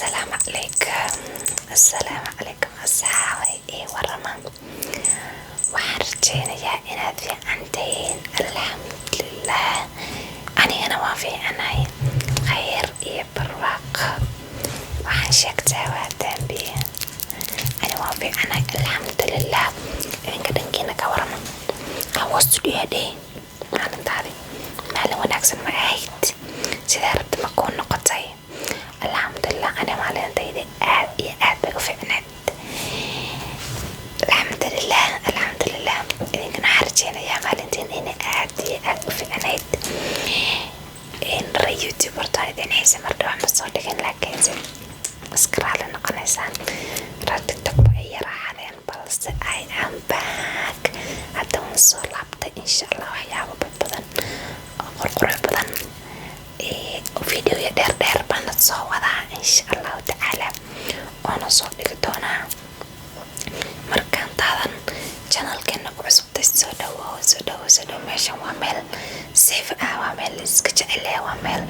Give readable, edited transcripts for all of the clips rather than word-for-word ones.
Asalaamu calaykum, asalaamu calaykum asxaabay ii warama. Waxaan rajeynayaa inaad fiican tihiin. Alxamdulilah, anigana waan fiicanahay, khayr iyo barwaaqo. Waxaan sheegtaa waa dambi. Ani waan fiicanahay, alxamdulilah. Idinka dhankiina ka warama? How was today day? Maalintaadi maalin wanaagsan ma ahayd? Sidaa rabta ma kuu noqotay? Alxamdulilah, ani maalintayda aad iyo aad bay u fiicneed, alxamdulilah, alxamdulilah. Idinkana waxaan rajeynayaa maalintiin inay aad iyo aad u fiicneyd. Re YouTube horta idin xiise mar dhawa ma soo dhigin, laakiinse iska raali noqonaysaan. Reer TikTok ba ay yaraaxadeen, balse I am back. Hadda waan soo laabtay. Insha Allah waxyaabo badan oo qurqurux badan, videoya dheer dheer baana soo wadaa, insha Allahu tacaala, oona soo dhigi doonaa. Markaan taadan channelkeena ku cusubtay, soo dhawo, soo dhawo, soo dhawo. Meeshan waa meel safe ah, waa meel iska jecel, waa meel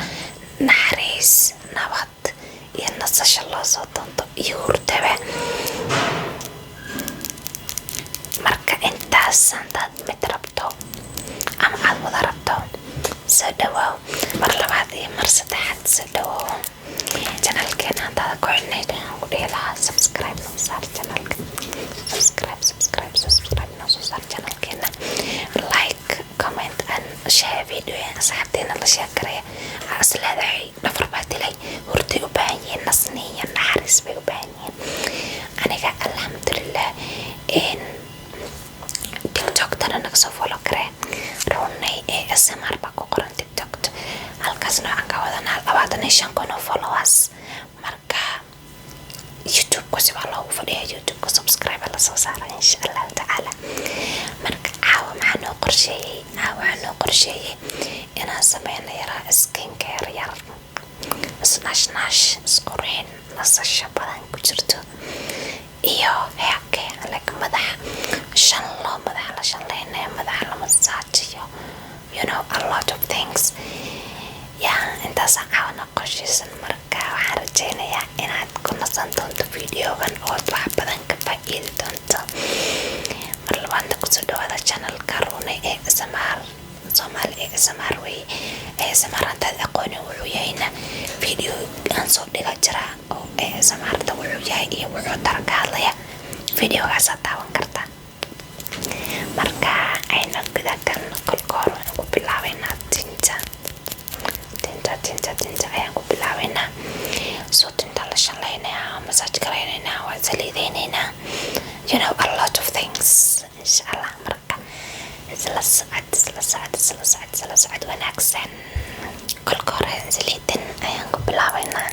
naxariis, nabad iyo nasasho loo soo doonto iyo hurdaba. Marka intaas haddaad mid rabto ama aad wada rabto, soo dhawaaw mar labaad iyo mar saddexaad, soo dhawaaw. Channelkeena haddaad ku xidhnayd, waxaan ku dhihi lahaa subscribe noo saar channelka. Subscribe, subscribe, subscribe noo soo saar channelkeena. Like, comment and share video. Asxaabteena la share garaya. Is leedahay dhafar baa dilay, hurday u baahan yihiin, nasni iyo naxariis bay u baahan yihiin. Aniga alxamdulilah. TikToktana naga soo follow garee, Runay ASMR baa ku qoran TikTok. Halkaasna waxaan ka wadanaa 25,000 oo followers. Marka YouTube-ka si baa loogu fadhiya, YouTube-ka subscribe lasoo saara, insha Allahu tacaala. Marka caawa maxaa noo qorsheeyey? Caawa waxaa noo qorsheeyey inaan sameyno yaraa skin care yar, isnaashnash, isqurxin, nasasho badan ku jirto iyo haircare, like madaxa shanlo, madaxa la shanleynayo, madaxa la masaajiyo, a lot of things. Yeah, intaasaan caawana qorshaysan. Marka waxaan rajeynayaa inaad ku nasan doonto videogan ood wax badan ka faa-iidi doonto. Mar labaadna kusoo dhawaada channelka Rune ASMR Soomaali. ASMR wey. ASMR haddaad aqoonin wuxuu yahayna, video aan soo dhiga jira oo ASMR-ta wuxuu yahay iyo wuxuu tara ka hadlaya. Videogaasaad daawan kartaa. Marka ayna guda galno. Kolka hore waxaan ku bilaabeynaa tinta. Tinta, tinta, tinta ayaan ku bilaabeynaa. Soo tinta la shanlaynayaa, massage garaynaynaa, waa saliideynaynaa, a lot of things, insha Allah. Marka isla socod, isla socod, isla socod, isla socod wanaagsan. Kolka hore saliidan ayaan ku bilaabeynaa.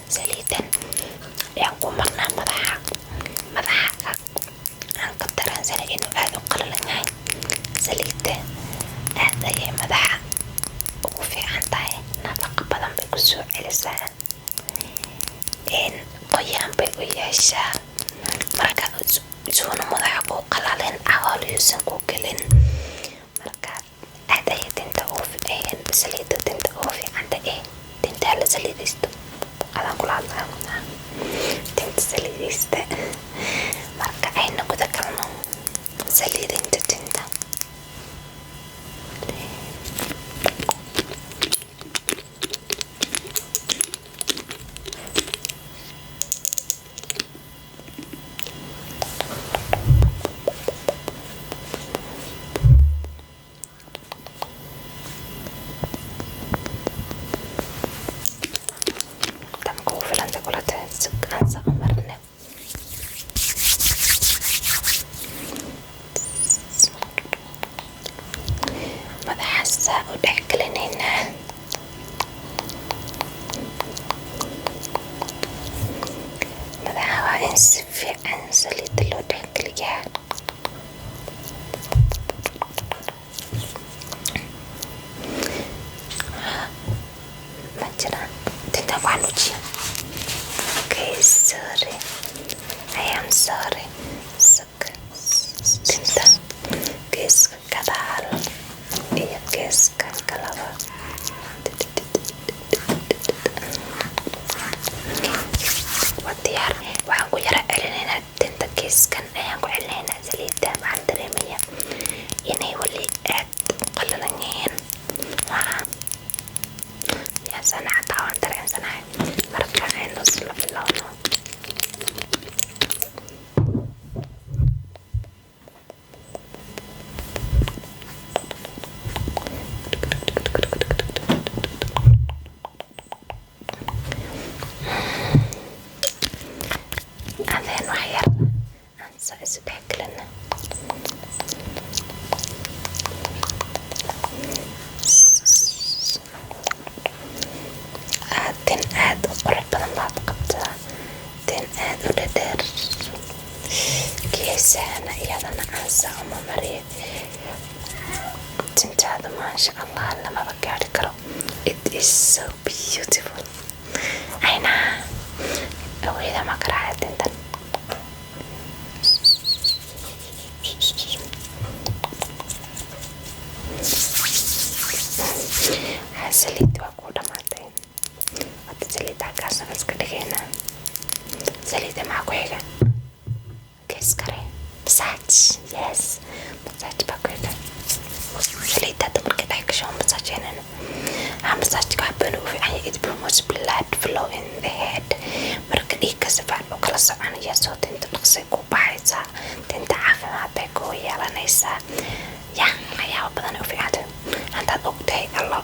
Saliidan ayaan ku marnaa madaxa. Madaxa aan ka dareensanay inuu aada u qalalan yahay, saliidda aad ayay madaxa ugu fiican tahay. Nafaqo badan bay kusoo celisaa, qoyaan bay u yeeshaa. Marka suuna madaxa ku qalalin, calool yuusan ku gelin. Marka aad ayay tinta ugu, saliidda tinta ugu fiicanta. Eh, tinta la saliidaysto, adaan kula hadlaa, tinta saliidaysta. Marka ayna guda galno saliidinta tinta. Is so beautiful. Ayna aweyda ma garaacay tintan. Saliid waa ku dhamaatay. Hadda saliid halkaasaan iska dhigaynaa. Saliidda maxaa ku xiga? Gees kare. Massage. Yes. Massage baa ku xiga. Saliidda hadda markay dhex gasho waan masaajeynayna. Massage-ka wax badan uu fiican yahay. It promotes blood flow in the head. Marka dhiigga si fiican u kala soconaya, soo tinta dhaqsay ku baxaysaa. Tinta caafimaad bay ku yeelanaysaa. Ya, waxyaabo badan ay u fiican tahay. Haddaad ogtahay allo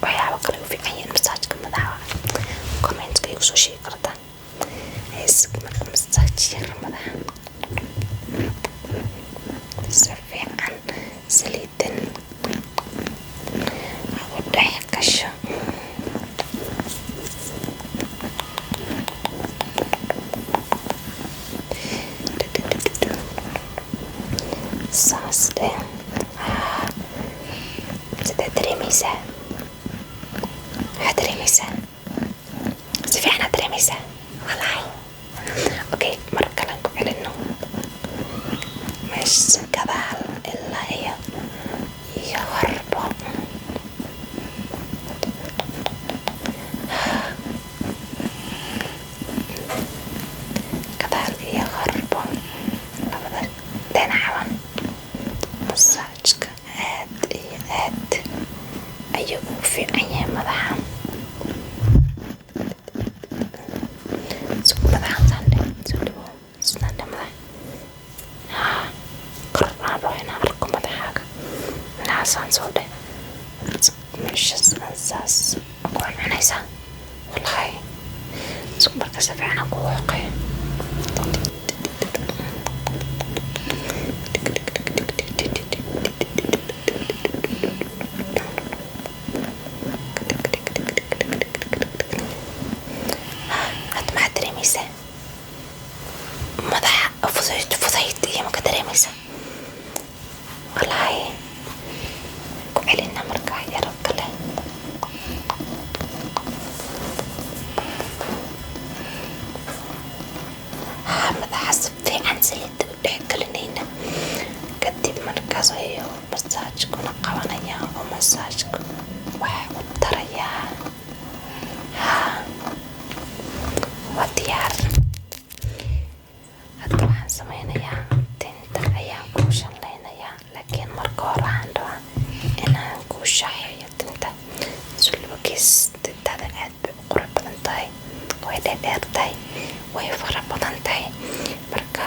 waxyaabo kale u fiican yihiin massage-ka madaxa, commentka igu soo sheegi kartaa. Marka massage yar madaxa si fiican saliidan ha u dhex gasho. Saas dheh. Sidee dareemaysaa? Waxaad dareemaysaa si fiican aad dareemaysaa, walahi. Okay, mar kalean ku celino. Meesha gadaal ilaa iyo horbo. Gadaal iyo horbo, labada dhinacba massage-ka aad iyo aad ayuu ugu fiican yahay madaxa. Sug, madaxa sande soo dhawow, sande madaxa. Haa, kor aan rabo inaan arko madaxaaga. Madaxaasaan soo dheh. Meeshas saas ku cunaysaa, wallahi. Sug, marka si fiican aan kugu xoqay. Hadda maxaad dareemaysaa? Madaxa fudayd fudayd iyo ma ka dareemaysaa? Wallaahi, ku celina marka yaro kale. Haa, madaxa si fiican saliidda u dhex gelinayna. Kadib markaas ayuu massage-kuna qabanayaa oo massage-ku wax u tarayaa. Haa, waa diyaar. Hadda waxaan sameynayaa tinta ayaan kuu shanlaynayaa, laakiin marka hore waxaan rabaa inaan kuu shaaxeeyo tinta. Sulbakiis tintada aad bay u qurux badan tahay, way dheerdheer tahay, way fara badan tahay. Marka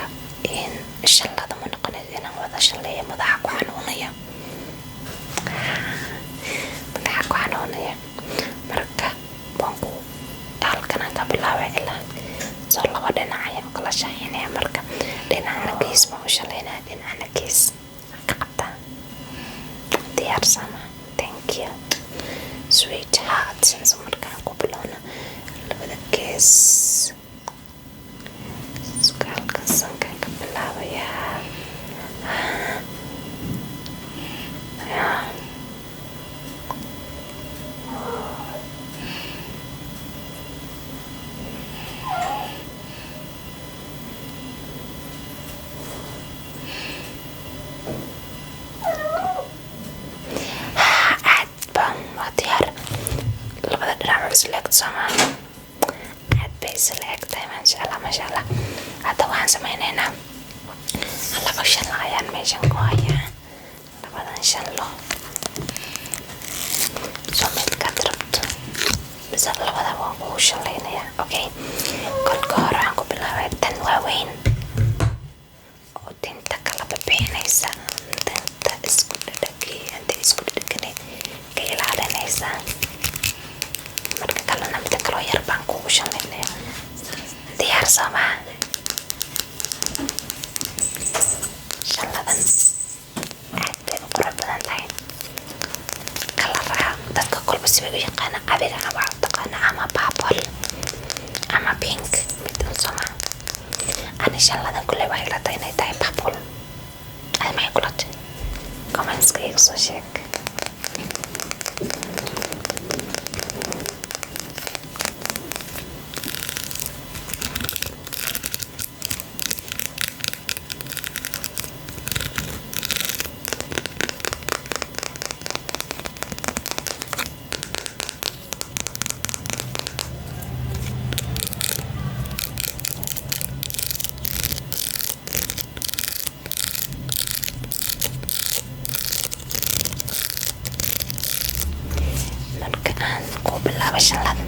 shanlada ma noqonayso inaan wada shanleeyo, madaxa ku xanuunaya, madaxa ku xanuunaya. Marka waan ku halkan ka bilaabay ilaa soo laba dhinac ayaan u kala shaaxinaya. Marka dhinacna gees baan u shalaynaya, dhinacna gees ka qabtaa. Diyaar sama? Thank you, sweetheart. So markaan ku bilowna labada gees, halkan sankaan ka bilaabayaa. Yeah. Aad baan waa diyaar. Labada dhinac waa isla eg soomaa? Aad bay isla eg tahay, maasha Allah, maasha Allah. Hadda waxaan sameyneynaa laba shanlo ayaan meeshan ku hayaa. Labadan shanlo soo midkaad rabto mise labada waan kugu shanlaynayaa? Okay, kolka hore waxaan ku bilaabay tan waaweyn oo tinta kala bixinaysa, tinta isku dhadhagi, inta isku dhadhaganayd ka ilaalinaysa. Marka kalena mida kaloo yar baan kugu shanlaynaya. Diyaar soomaa? Shanladan aad bay u qurux badan tahay. Kalaraha dadka kolba sibay u yaqaana. Adigana waxaa u taqaana ama purple ama pink mid un sooma? Ani shanladan kulley waxay ila tahay inay tahay purple. Adi maxay kula tahay? Commentska iga soo sheeg. shanlada.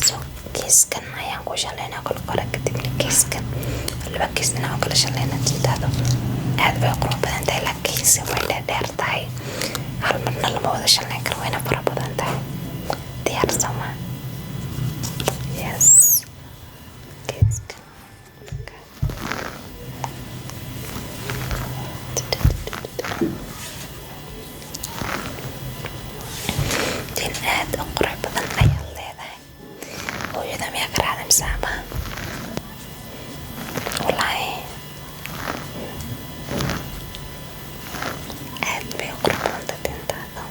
So geeskan ayaan ku shanlaynaa kolka hore, kadibna geeskan, laba gees dhinac oo kala shanlaynaa. Tintaadu aad bay qurux badan tahay, laakiinse way dheerdheer tahay. Hal marna lama wada shanlayn karo, wayna fara badan tahay. Diyaar sooma? Yes. Geeskan. Tin aad u qurux badan ayaad leedahay. Hooyada miyaa ka raacday mise aabaha? Wallaahi aad bay u qurux badan tahay tintaada.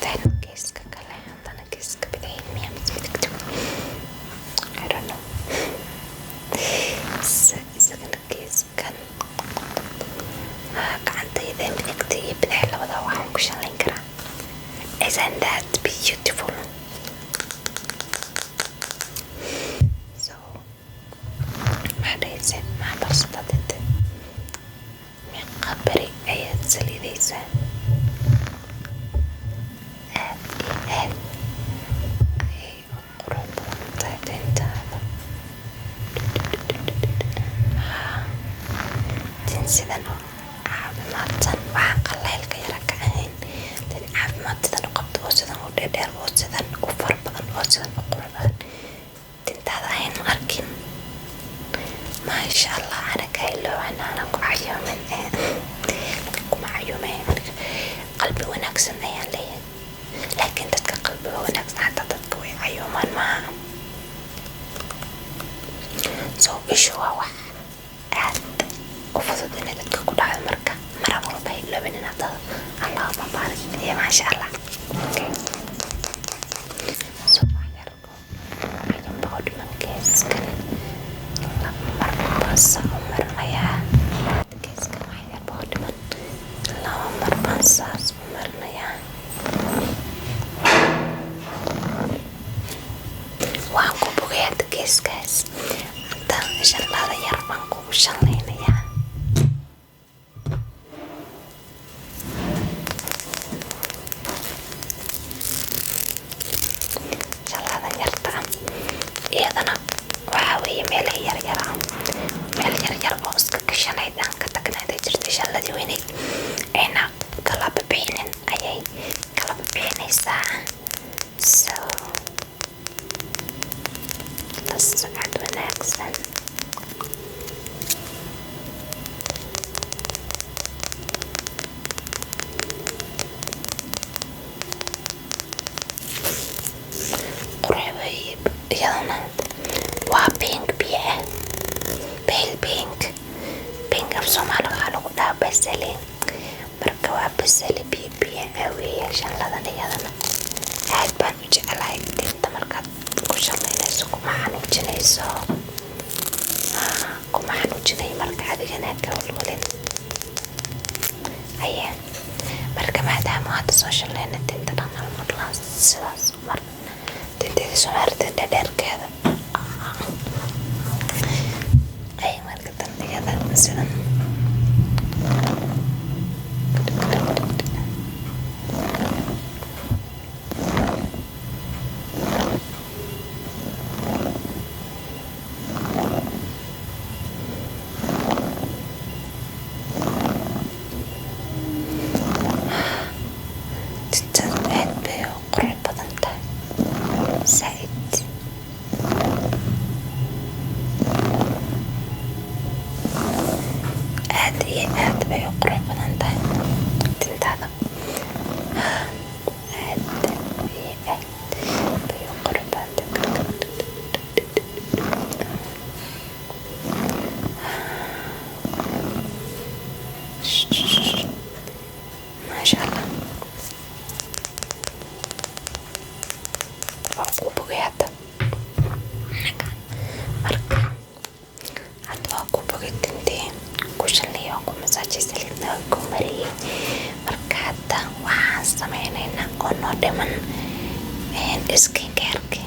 Then geeska kale haddana, geeska bidix miya mise midigta? I don't know. Isagana geeskan gacantayda midigta iyo bidix labada waxaan ku shanlayn karaa. Isn't that beautiful? So maxaa dhahayse? Maxaa barsataa tinta? Meeqa beri ayaad saliidaysaa? Aad iyo aad ayay u qurux badan tahay tintaada. Haa, tin sidan u caafimaadsan, waxaan qalaylka yara ka ahayn, tin caafimaad sidan u qabto oo sidan u dheerdheer oo sidan u fara badan oo sidan u qurux badan tintaada ahayn ma arkin. Maasha Allah. Ana ka ilooban, ana ku cayuumin, kuma cayuumay. Aniga qalbi wanaagsan ayaan leeyahay, laakiin dadka qalbiga wanaagsan xataa dadka way cayuumaan maaha. So ishu waa wax aad u fudud inay dadka ku dhacdo. Marka mara walba ha iloobin inaad dhahdo Allahuma baarik iyo maasha Allah. Okay, so wax yar ayuunba u dhiman. Geeskan laba mar baan saa u marinayaa. Geeskan wax yar baa u dhiman, laba mar baan saas u marinayaa. Waan ku bogay hadda geeskaas. Hadda shanlada yar baan kugu shanlaynayaa. Shanladan yarta ah iyadana waxaa weeye meelaha yaryar ah, meel yaryar oo iska gashanayd aan ka tagnayd ay jirtay. Shanladii weyneyd ayna kala bixinin ayay kala bixinaysaa. So la socod wanaagsan. Qurux weeye iyadana. Waa pink biyo ah, pale pink. Pink af Soomaali waxaa lagu dhahaa basali. Marka waa basali biyo biyo ah weeye shanladan iyadana. Aad baan u jeclahay. Tinta markaad ku shanlaynayso kuma xanuujinayso, kuma xanuujinayo. Marka adigana ka walwalin aye. Marka maadaama hadda soo shanlayna tinta dhan, hal mar sidaas mar tinteeda soo maaragtay dhadheerkeeda ay. Marka tan iyada sidan. Tintaadu aad bay u qurux badan tahay, zaaid. Aad iyo aad bay u qurux badan tahay tintaada. Aad iyo aad bay u qurux badan tahay. Maasha Allah. Waa kuu bogay hadda. Marka hadda waa ku bogay tintii, ku shanliyay, waa ku masaajay, saliidna waa ku mariyay. Marka hadda waxaan sameynaynaa oo noo dhiman skincareki.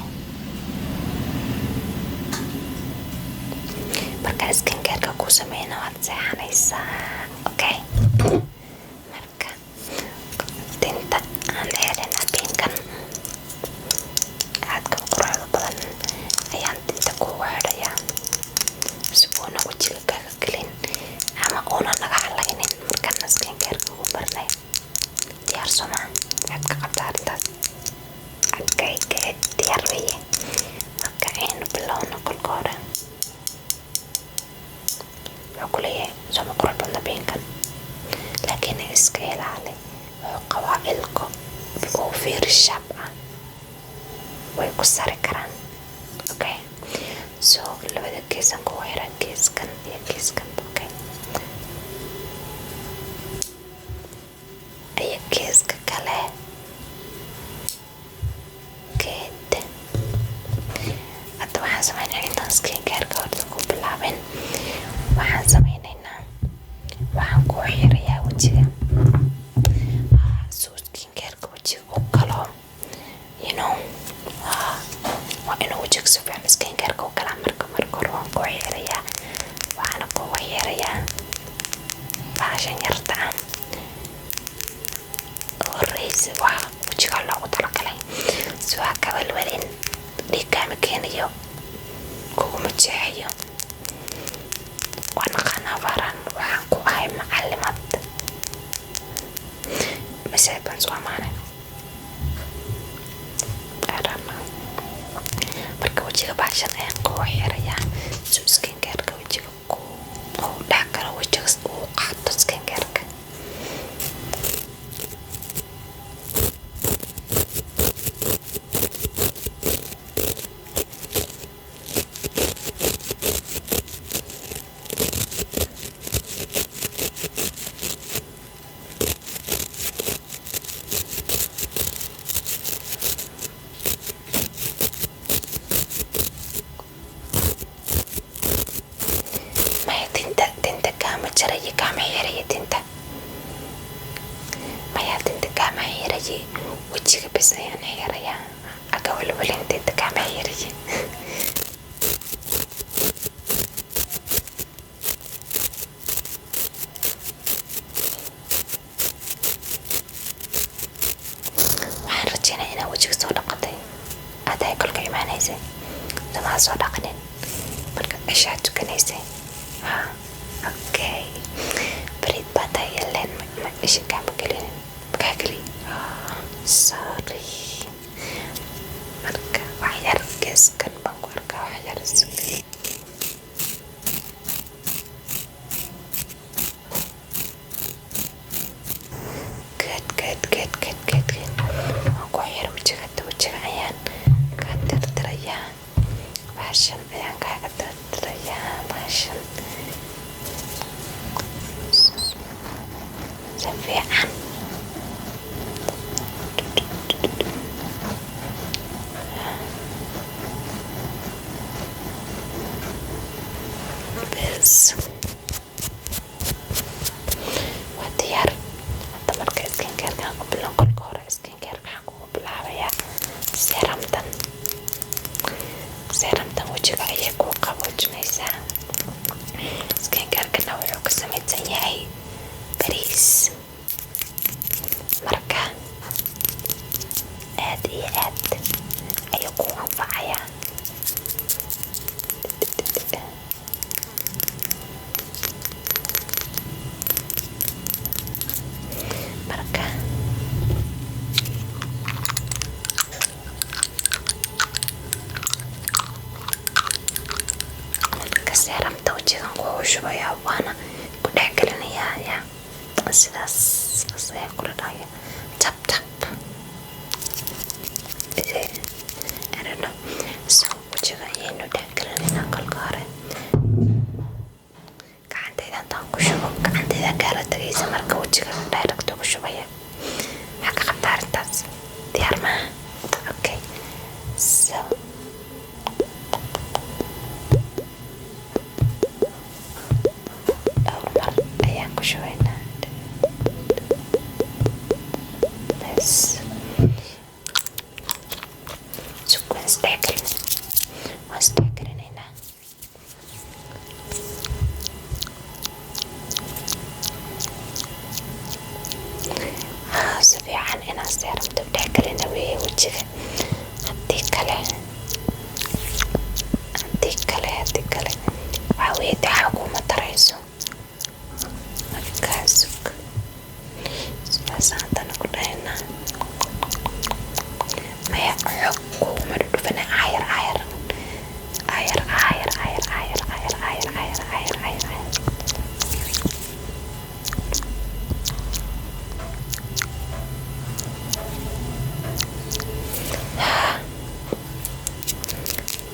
Marka skincareka ku sameyna waad seexanaysaa, okay? Marka tinta aan xirina pinkan aadka u quruxda badan ayaan tinta kugu xidhayaa si uuna wajiga kaga gelin ama uuna naga halaynin markaan skincareka ugu barnay. Diyaar sooma? Maxaad ka qabtaa arrintaas? Okay, good, diyaar weeye. Marka aynu bilowno kolka hore. Wuxuu ku leeyahay sooma qurux badna pinkan, laakiin iska ilaali, wuxuu qabaa ilko oo very sharp ah, way ku sari karaan. Okay, so labada geesan kugu xiran, geeskan iyo geeskan, okay, iyo geeska kale. Good. Hadda waxaan sameynaa, intaan skincareka horta ku bilaabin, waxaan sameyneynaa, waxaan ku xirayaa wejiga suu skincareka wejiga u galo. Waa inuu wejiga si fiican skincareka u galaa. Marka hore waan ku xirayaa, waxaana kugu xirayaa bahashan yarta ah horeysa, waa wejiga loogu talagalay si waa kabalwalin, dhiig kaama keenayo, kuguma jeexayo. Waan aqaanaa faran, waxaan ku ahay macalimad mise baan soo amaanay. I don't know. Marka wejiga bahashan ayaan kugu xirayaa si skincareka wejiga ku uu dhex galo, wejiga uu qaato skincareka. Maya, tinta kaama jarayo, kaama xirayo tinta. Maya, tinta kaama xirayo, wejiga bes ayaan xirayaa. Aga walwalin, tinta kaama xirayo. Waxaan rajeynaya inaad wejiga soo dhaqatay aad ay kolka imaanaysay, somaa soo dhaqanin marka cishaa tukanaysay? Ha, okay, bariid baa tahay ileen ma isha kaama gelinin, makaa geli, sorry. Marka wax yar geeskan baan ku arkaa, wax yar. Good, good, good, good, good, good. Waan ku xir wejiga. Hadda wejiga ayaan kaa tirtirayaa, bahashan ayaan kaaga tirtirayaa, bahashan si fiican. Bes, waa diyaar. Hadda marka skincarekan ku bilow. Kolka hore skincare waxaan kugu bilaabayaa serumtan. Serumtan wejiga ayay kuu qaboojinaysaa. Skincarekana wuxuu ka samaysan yahay bariis, marka aad iyo aad ayuu kuu anfacayaa. Marka serumta wejigan kugu shubayaa, waana ku dhex gelinayaa, ya sidaas ayaa kula dhahaya, tap tap. I don't know. So wejiga ayaynu dhex gelinaynaa kolka hore. Gacantayda intaan ku shubo, gacantayda kaala tagaysa, marka wejiga direct ugu shubaya. Maxaa ka qabtaa arrintaas? Diyaar maaha? Okay, so dhowr mar ayaan ku shubaynaa. Bes. Inaan seeramta u dhexgelina weeye wejiga. Haddii kale, haddii kale, haddii kale, waxaa weeye dee waxba kuuma tarayso. Markaa sug, sidaas haddana ku dhahaynaa. Maya, xoog kuguma dhudhufana, aayar aayar aayar aayar aayar aayar aayar aayar aayar aayar aayar aayar.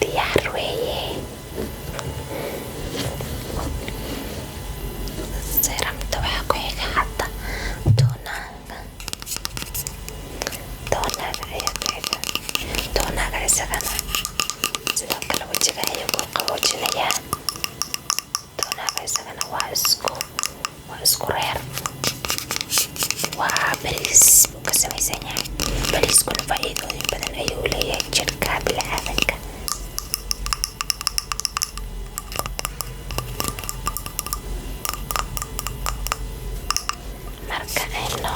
Diyaar weeye. Seramta waxaa ku xiga hadda toner-ka. Toner-ka ayaa ku xiga. Toner-ka isagana sidoo kale wejiga ayuu ku qaboojinayaa. Toner-ka isagana waa isku reer, waa bariis buu ka samaysan yahay. Bariiskuna faa'iidooyin badan ayuu leeyahay jirka bini'aadanka. Marka aynu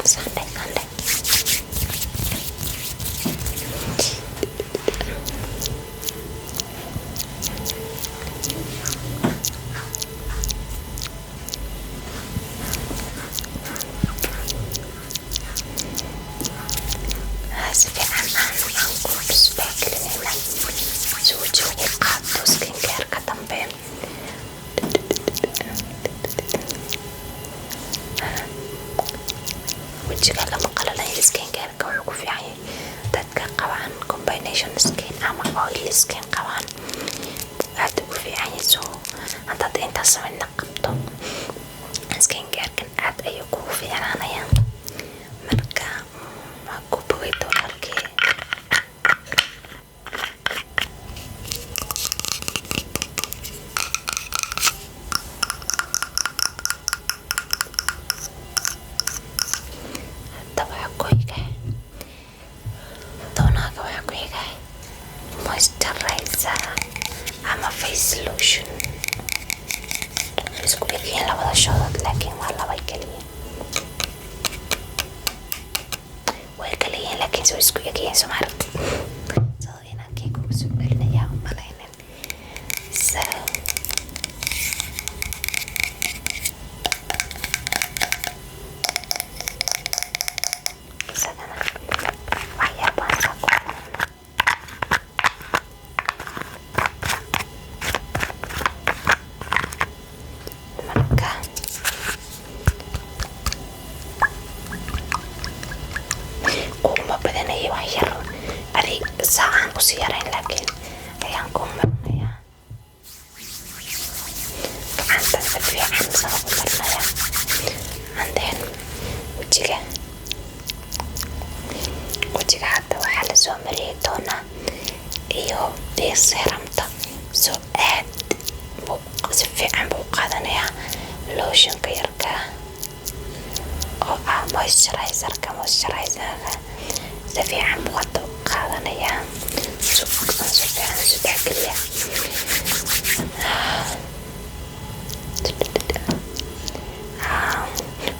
Sunday, Sunday. Si fiican aan ku isdhexgelinayna si wejiga u qaato skincare-ka dambe. Wejiga lama qalalayo. Skincare-ka wuxuu ku fiican yahay dadka qabaan combination skin ama oily skin qabaan, aad ugu fiican yahay. So haddaad intaas samayna qabto, skincare-kan aad ayuu kugu fiicnaanayaa. Marka waa ku bogay toner-kii. Hadda waxaa ku xiga toner-ka, waxaa ku xiga moisturizer ama face lotion. Isku egyihiin labada shoodood, laakiin waa laba keliya. Way kala yihiin, laakiin way isku egyihiin, soo ma aragtid? So inaan kii kugu soo celinayaa u malaynin. So isagana waxyaabaan saa ku. Marka kuguma badanaya, wax yar adig saacaan kusii yarayn, laakiin ayaan ku marinayaa gacanta si fiican saa ugu marinaya. And then wejiga hadda waxaa lasoo mariyay toner iyo serumta, so aad buu si fiican buu u qaadanayaa lotionka yarka oo ah moisturizerka. Moisturizerka si fiican buu hadda u qaadanayaa, si fiican isu dhexgeliya.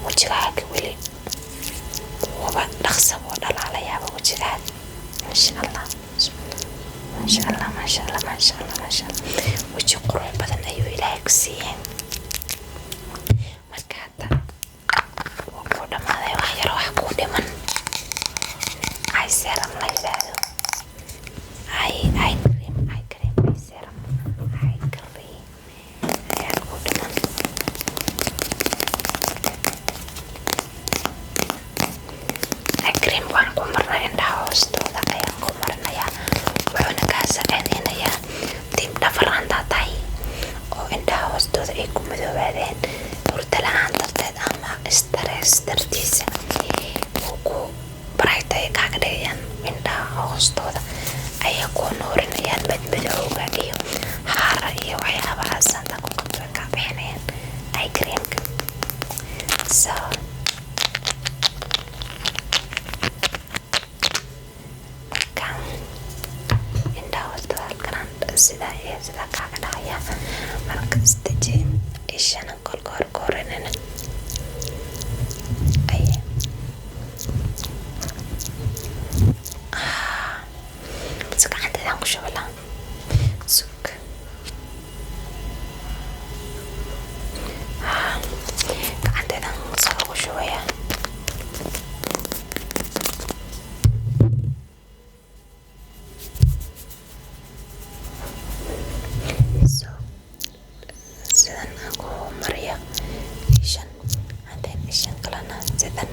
Wejigaaga weli waba dhaqsa buu dhalaalayaaba wejigaaga. Maasha Allah, maasha Allah, maasha Allah, maasha Allah, maasha Allah. Weji qurux badan ayuu Ilaahay ku siiyey. Marka hadda wuu kuu dhamaaday. Wax yar wax kuu dhiman, eye serum la yidhaahdo, eye cream, eye cream, eye serum, eye cream ayaa kuu dhiman. Eye cream waan ku marnay, indhaha hoostooda ayaan ku marinayaa. Wuxuuna kaa saacideynayaa dib dhafar handaa tahay oo indhaha hoostooda ay ku madoobaadeen hurdo la-aan darteed ama stress dartiisa, wuu ku bright ay kaaga dhigayaan. Indhaha hoostooda ayay ku nuurinayaan, madmadowga iyo haara iyo waxyaabahaas hanta ku qabto way ka Sidan aan ku mariyo ishan, and then ishan kalena sidan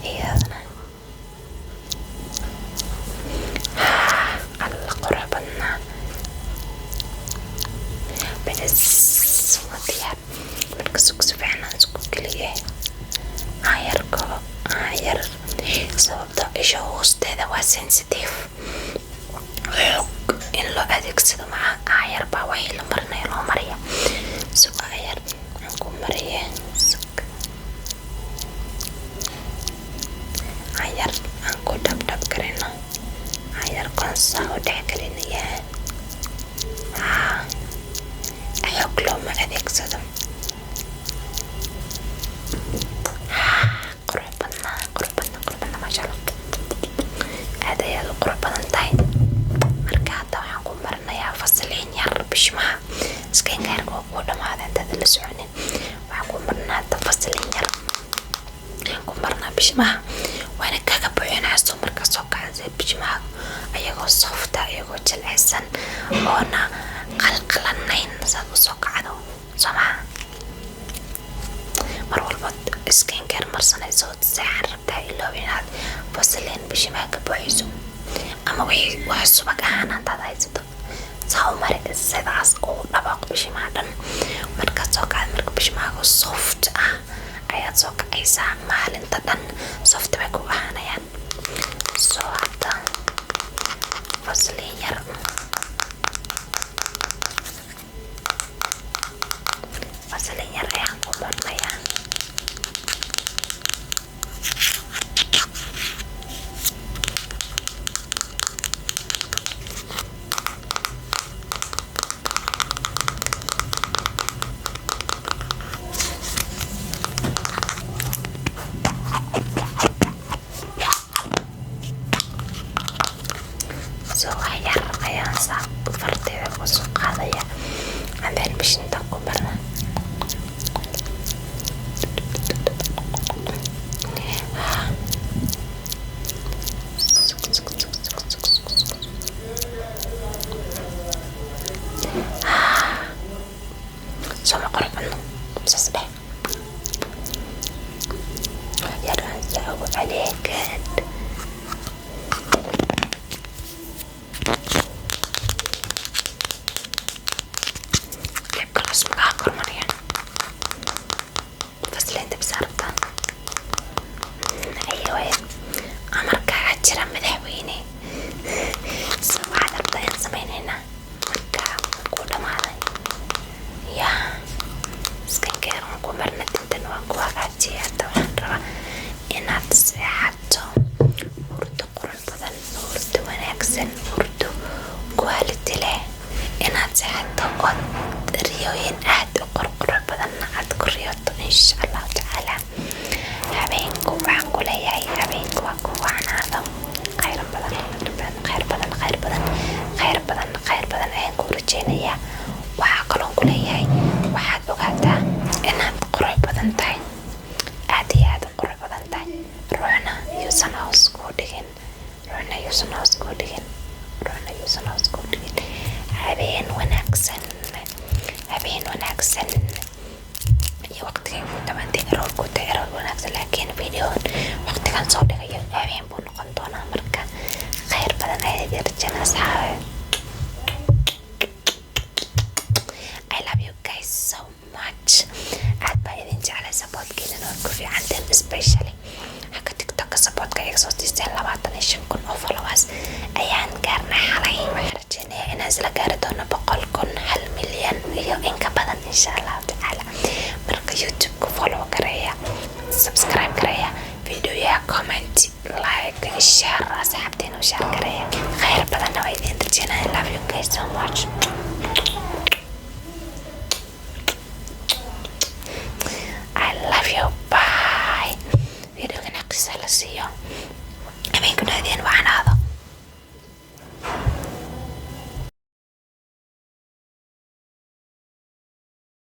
iyadana. Alla, qurux badnaa. Bes, waa diyaar. Marka sug, si fiican aan isku geliyay. Ayarko ayar, sababta isha hoosteeda waa sensitive, xoog in loo adeegsado maca. Ayar baa wixii la marinayo loo mariya. Sug, ayar aan ku mariye. Sug, ayar aan ku dhabdhab karino, ayar koonsaa u dhex gelinaya. Haa, xoog looma adeegsado. Qurux badnaa, qurux badnaa, qurux badnaa, maasha Allah, aad ayaad u qurux badan tahay. Marka hadda waxaan ku marinayaa Vaseline yar bishmaha. Skincare-ka waa kuu dhamaada intaad la soconin. Waxaan ku marinaa hadda Vaseline yar, waxaan ku marinaa bishmaha, waana kaga buuxinaa. Soo markaa soo kacda, bishmaha ayagoo soft ah, ayagoo jilicsan oona qalqalanayn saad usoo kacdo, soo maha? Mar walba skincare marsanayso, seexan rabtaa, iloob inaad Vaseline bishimaha ka buuxiso, ama wixii wax subag ahaan haddaad haysato saa u mari, sidaas uu dhabaq bishimaha dhan. Markaad soo kacda, marka bishimahaaga soft ah ayaad soo kacaysaa, maalinta dhan soft bay ku ahaanayaan. Soo hadda Vaseline yar, Vaseline yar ayaan ku marnayaa. So wax yar ayaan saa farteeda kusoo qaadaya, and then bishinta ku marna. Sug, sug, sug, sug, sug, sug, sug. Soo ma qurux badno? Saas dheh. Yar aan saa ugu celiya. Good. Lip gloss magaa kormariya? Vaseline bisa rabtaa? Ayo, amarkaaga jira, madaxweyne. So waxaad rabtaa ayaan sameyneynaa. Marka ku dhamaaday ya skincare waan ku marna, tintan waan ku hagaajiyay. Hadda waxaan rabaa inaad seexato hurdo qurux badan, hurdo wanaagsan, hurdo quality leh inaad seexato, ood riyooyin aad u qurqurux badanna aad ku riyooto, insha Allahu tacaala. Habeenku waxaan ku leeyahay, habeenku waa ku wacnaado. Khayr badan, khayr badan, khayr badan, khayr badan, khayr badan ayaan ku rajeynayaa. Waxaa kaloon ku leeyahay, waxaad ogaataa inaad qurux badan tahay, aad iyo aad u qurux badan tahay. Ruuxna yuusan hoos kuu dhigin, ruuxna yuusan hoos kuu dhigin, ruuxna yuusan hoos kuu dhigin. Habeen wanaagsan, habeen wanaagsan iyo waqtigay ku dabantay aroor ku tahay, aroor wanaagsan, laakiin video waqtigan soo dhigayo habeen buu noqon doonaa. Marka khayr badan ayaa idin rajana, asxaabe. I love you guys so much. Aad baa idin jeclay. Supportkiina waad ku fiicanteen, especially xagga TikToka supportka iga soo siiseen. 25,000 oo followers ayaan gaarnay xalay. Waxaan rajeynayaa inaan isla gaari doono 100,000, 1 milyan iyo in ka badan, insha Allahu tacaala. Marka YouTube-ka follow gareeya, subscribe gareeya, videoyaha comment, like, share, asxaabteena u share gareeya. Khayr badanna waa idin rajeynaya. I love you guys so much.